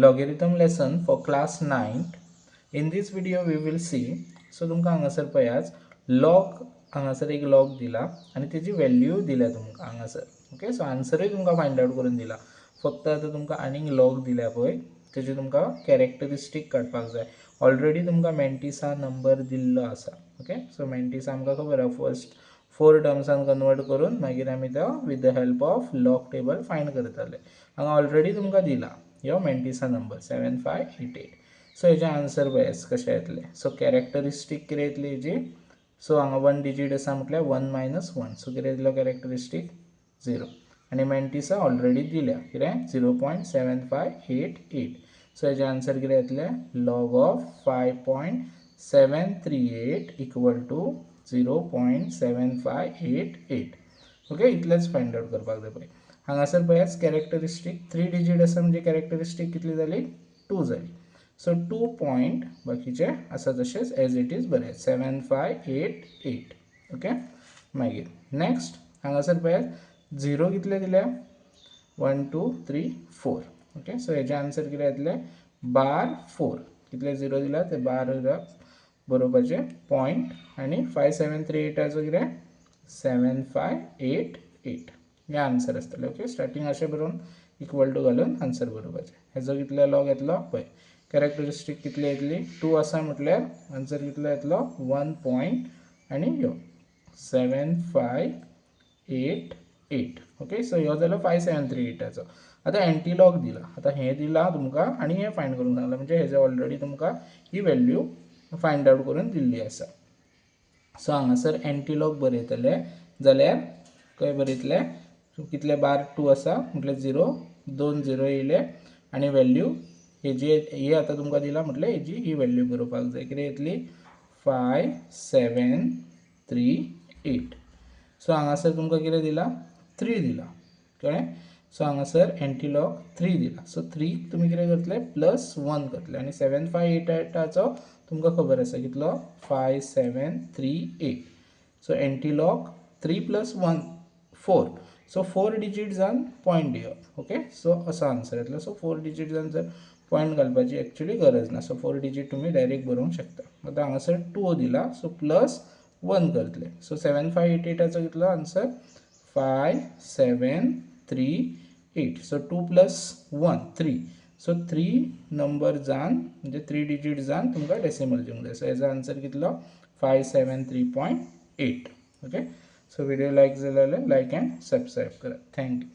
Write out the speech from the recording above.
Logarithm lesson for class 9. In this video we will see, so तुमकां हांगासर पळयात, log हांगासर एक लॉग दिला आनी तेजी व्हॅल्यू दिल्या तुमकां हांगासर. ओके, सो आन्सरूय तुमकां फायंड आवट करून दिला. फक्त आतां तुमकां आनीक लॉग दिल्या पळय, तेजे तुमकां कॅरेक्टरिस्टीक काडपाक जाय. ऑलरेडी तुमकां मेंटिसा नंबर दिल्लो आसा. ओके, सो मेंटिसा आमकां खबर आसा, फर्स्ट फोर टर्म्सान कन्वर्ट करून मागीर आमी तो with the help of log table find करतले. हांगा ऑलरेडी तुमकां दिला ह्यो mantissa number 7588. So हेजें आन्सर पळयात कशें येतलें. सो कॅरेक्टरिस्टीक कितें येतली हेजी? सो हांगा वन डिजीट आसा म्हटल्यार वन मायनस वन. सो कितें येतलो कॅरेक्टरिस्टीक? झिरो. आनी मेंटिसा ऑलरेडी दिल्या कितें? 0.7588. सो हेजें आन्सर कितें येतलें? Log of 5.738 equal to 0.7588. Okay, इतलेंच फायंड आवट करपाक जाय. पळय, हांगासर पळयात, कॅरेक्टरिस्टीक थ्री डिजीट आसा म्हणजे कॅरेक्टरिस्टीक कितली जाली? टू जाली. सो टू पॉयंट, बाकीचे आसा तशेंच एज it is बरयात, 7588. Okay, मागीर नेक्स्ट हांगासर पळयात, झिरो कितले दिल्या? One, two, three, four. Okay, so हेजें आन्सर कितें येतलें? Bar four. कितले झिरो दिल्या ते बार बरोवपाचे, पॉयंट, आनी फाय सेवन थ्री एटाचो कितें? 7588. हें आन्सर आसतलें. ओके, स्टार्टींग अशें बरोवन इक्वल टू घालून आन्सर बरोवपाचें. हेजो कितलो लॉग येतलो पळय, कॅरेक्टरिस्टीक कितली येतली? टू आसा म्हटल्यार आन्सर कितलो येतलो? वन पॉयंट आनी ह्यो 7588. ओके, सो ह्यो जालो फाय सेवन थ्री एटाचो. आतां एंटीलॉग दिला. आतां हें दिलां तुमकां आनी हें फायंड करूंक सांगलां, म्हणजे हेजें ऑलरेडी तुमकां ही व्हॅल्यू फायंड आवट करून दिल्ली आसा. सो हांगासर एंटीलॉग बरयतले जाल्यार खंय बरयतले? कितले बार टू आसा म्हटल्यार झिरो, दोन झिरो येयले आनी व्हॅल्यू हेजी ही आतां तुमकां दिला म्हटल्यार हेजी ही व्हॅल्यू बरोवपाक जाय. कितें येतली? 5738. सो हांगासर तुमकां कितें दिला? थ्री दिला, कळ्ळें? सो हांगासर एंटीलॉग थ्री दिला. सो थ्री तुमी कितें करतले? प्लस वन करतले. आनी सेवन फाय एट एटाचो तुमकां खबर आसा कितलो? 5738. So antilog three plus one, four. So four डिजीट्सान point दिवप. ओके, सो असो आन्सर येतलो. सो फोर डिजीट्सान जर पॉयंट घालपाची एक्चुली गरज ना, सो फोर डिजीट तुमी डायरेक्ट बरोवंक शकता. आतां हांगासर टू दिला, सो प्लस वन करतले. सो सेवन फाय एट एटाचो कितलो answer? 5738. So two plus one, three. So three number जान, म्हणजे थ्री डिजीट जान तुमकां डेसिमल दिवंक जाय. सो हेजो आन्सर कितलो? 573.8. Okay, so video like जालो जाल्यार लायक अँड सबस्क्रायब करात. Thank you.